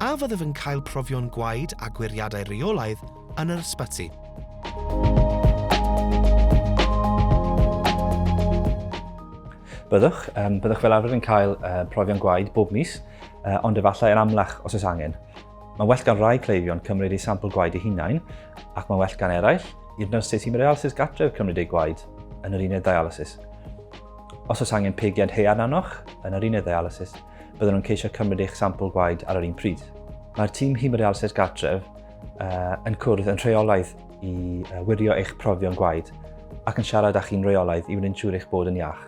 A fyddaf yn cael profion gwaed a gwiriadau rheolaidd yn yr ysbyty? Byddwch. Um, byddwch fel arfer yn cael uh, profion gwaed bob mis, uh, ond efallai yn amlach os oes angen. Mae'n well gan rai cleifion cymryd eu sampl gwaed eu hunain, ac mae'n well gan eraill i'r nyrsys hemodialysis gartref cymryd eu gwaed yn yr uned dialysis. Os oes angen pigiad haearn arnoch yn yr uned ddialysis, byddwn nhw'n ceisio cymryd eich sampl gwaed ar yr un pryd. Mae'r tîm hemodialysis gartref uh, yn cwrdd yn rheolaidd i uh, wirio eich profion gwaed ac yn siarad â chi'n rheolaidd i wneud yn siŵr eich bod yn iach.